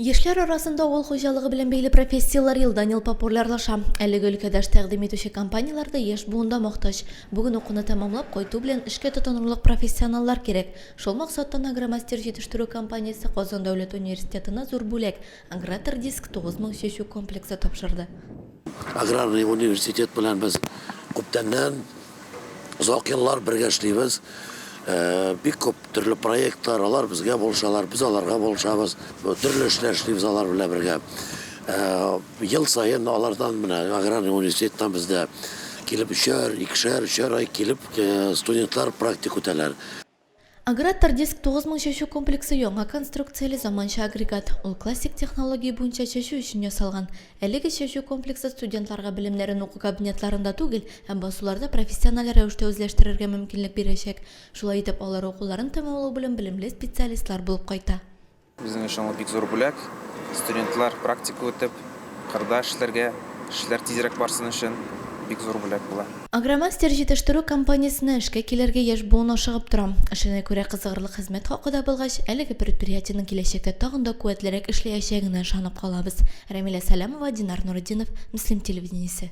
Яшьләр арасында авыл хуҗалыгы белән бәйле профессияләр елдан-ел популярлаша. Әлеге өлкәдә эш тәкъдим итүче компанияләр дә яшь буында мохтаҗ. Бүген укуны тәмамлап кайту белән эшкә тотынырлык профессионаллар кирәк. Шул максаттан Агромастер җитештерү компаниясе Казан дәүләт университетына зур бүләк, Агратор Диск 9000 чәчү комплексы тапшырды. Аграрный университет белән без күптәннән, озак еллар бергә эшлибез. Бик күп төрле проектлар, алар безгә булышалар, без аларга булышабыз. Төрле эшләр эшлибез алар белән бергә. Ел саен алардан менә аграрный университеттан бездә килеп өчәр, икешәр, өчәр ай килеп студентлар практик үтәләр. Агратор-Диск 9000 чәчү комплексы яңа конструкцияле заманча агрегат. Ул классик технология буенча чәчү өчен ясалган. Әлеге чәчү комплексы студентларга белемнәрен уку кабинетларында түгел, ә басуларда профессиональ рәвештә үзләштерергә мөмкинлек бирәчәк. Шулай итеп, алар укуларын тәмамлау белән белемле специалистлар булып кайта. Безнең өчен ул бик зур бүләк. Студентлар практика үтеп, кырда эшләргә, эшләр тизрәк барсын өчен бик зур бүләк була. Агромастер җитештерү компаниясенә эшкә килергә яшь буын ашыгып тора. Эшенә күрә кызыгырлык хезмәт хакы да булгач, әлеге предприятиенең киләчәктә тагын да куәтлерәк эшләячәгенә ышанып калабыз. Рәмилә Сәләмова, Динар Нуретдинов, Мөслим телевидениесе.